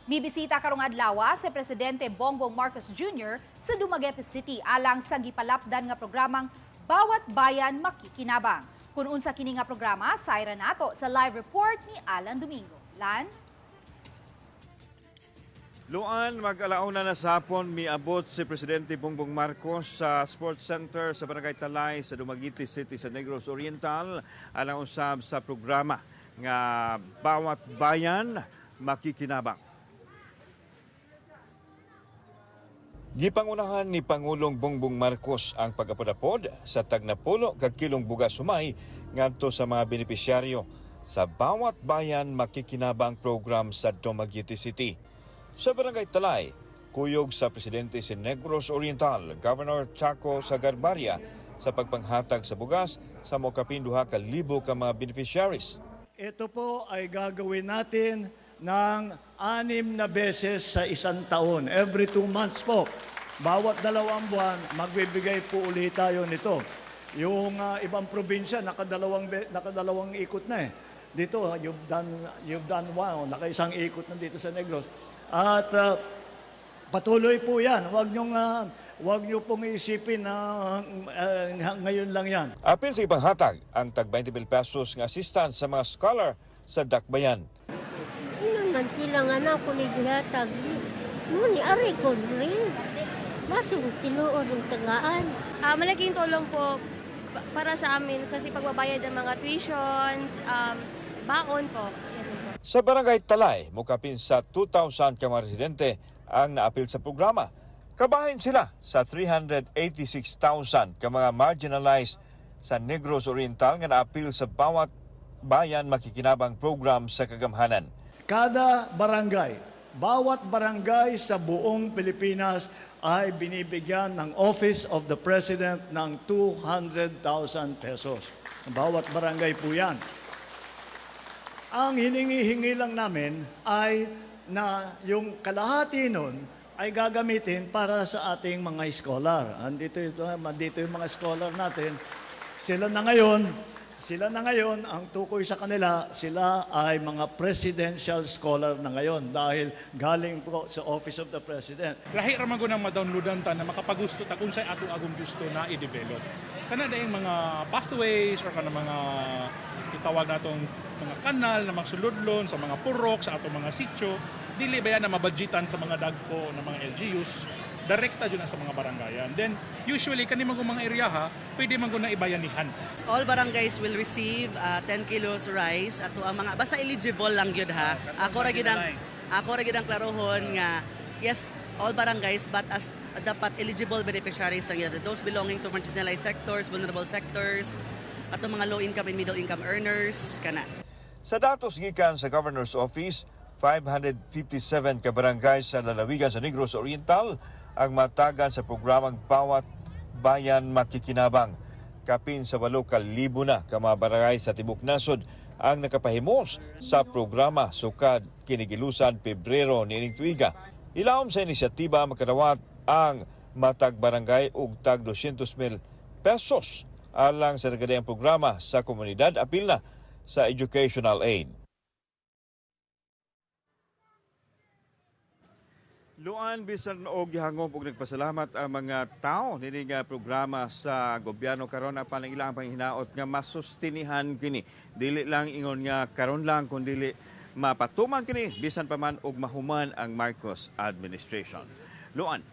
Mibisita karong adlaw si Presidente Bongbong Marcos Jr. sa Dumaguete City alang sa gipalapdan nga programang Bawat Bayan Makikinabang. Kung unsa kini nga programa, sayra nato sa live report ni Alan Domingo. Lan? Luan, mag-alauna na sa hapon, miabot si Presidente Bongbong Marcos sa Sports Center sa Barangay Talay sa Dumaguete City sa Negros Oriental alang usab sa programa nga Bawat Bayan Makikinabang. Gipangunahan ni Pangulong Bongbong Marcos ang pag-apod-apod sa tagnapulo kag kilong bugas sumay ngadto sa mga benepisyaryo sa Bawat Bayan Makikinabang program sa Dumaguete City. Sa Barangay Talay, kuyog sa presidente si Negros Oriental, Governor Chaco Sagarbarria, sa pagpanghatag sa bugas sa mokapin 2,000 ka mga beneficiaries. Ito po ay gagawin natin ng 6 na beses sa isang taon. Every 2 months po. Bawat 2 buwan, magbibigay po ulit tayo nito. Yung ibang probinsya, nakadalawang ikot na eh. Dito, you've done one, nakaisang ikot na dito sa Negros. At patuloy po yan. Huwag niyo pong isipin na ngayon lang yan. Apil sa ipanghatag ang tag 20 mil pesos nga assistance sa mga scholar sa Dakbayan. Ingon man sila nga na ako ni gihatag. Ngunit ari ko rin. Masong tinuod ang tagaan. Malaking tulong po para sa amin kasi pagbabayad ng mga tuitions, baon po. Yan po. Sa Barangay Talay, mukapin sa 2,000 ka mga residente ang naapil sa programa. Kabahin sila sa 386,000 ka mga marginalized sa Negros Oriental nga naapil sa Bawat Bayan Makikinabang program sa kagamhanan. Kada barangay, bawat barangay sa buong Pilipinas ay binibigyan ng Office of the President ng 200,000 pesos. Bawat barangay po yan. Ang hiningi-hingi lang namin ay na yung kalahati nun ay gagamitin para sa ating mga scholar. Andito yung mga scholar natin. Sila na ngayon, ang tukoy sa kanila, sila ay mga presidential scholar na ngayon dahil galing po sa Office of the President. Lahi ra man gud ang ma-downloadan ta na makapagusto ta kung unsay atong agong gusto na i-develop. Kana dayong mga pathways or kana mga itawag natong mga kanal na magsuludlon sa mga purok sa atong mga sitio, dili ba yan na mabudgetan sa mga dagko na mga LGUs, direkta jud na sa mga barangayan. Then usually kani man mga area ha, pwede man gud na ibayanihan. All barangays will receive 10 kilos rice ato ang mga basta eligible lang gyud ha. Ako ra gyud ang klarohon nga yes, all barangays, but as dapat eligible beneficiaries lang yun. Those belonging to marginalized sectors, vulnerable sectors, ato mga low income and middle income earners kana. Sa datos gikan sa Governor's Office, 557 ka barangay sa lalawigan sa Negros Oriental ang matagan sa programang Bawat Bayan Makikinabang. Kapin sa 8,000 na ka mga barangay sa tibok nasod ang nakapahimos sa programa sukad kini gilusad Pebrero niining tuiga. Ilawom sa inisyatiba, makadawat ang matag barangay og tag 200 mil pesos alang sa nagadayang programa sa komunidad, apil na sa educational aid. Luan, bisan og gihangop og nagpasalamat ang mga tao nini nga programa sa gobyerno karon, apan ang ilang panghinaot nga masustinihan kini. Dili lang ingon nga karon lang kundi mapatuman kini bisan pa man og mahuman ang Marcos administration. Luan.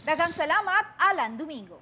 Daghang salamat, Alan Domingo.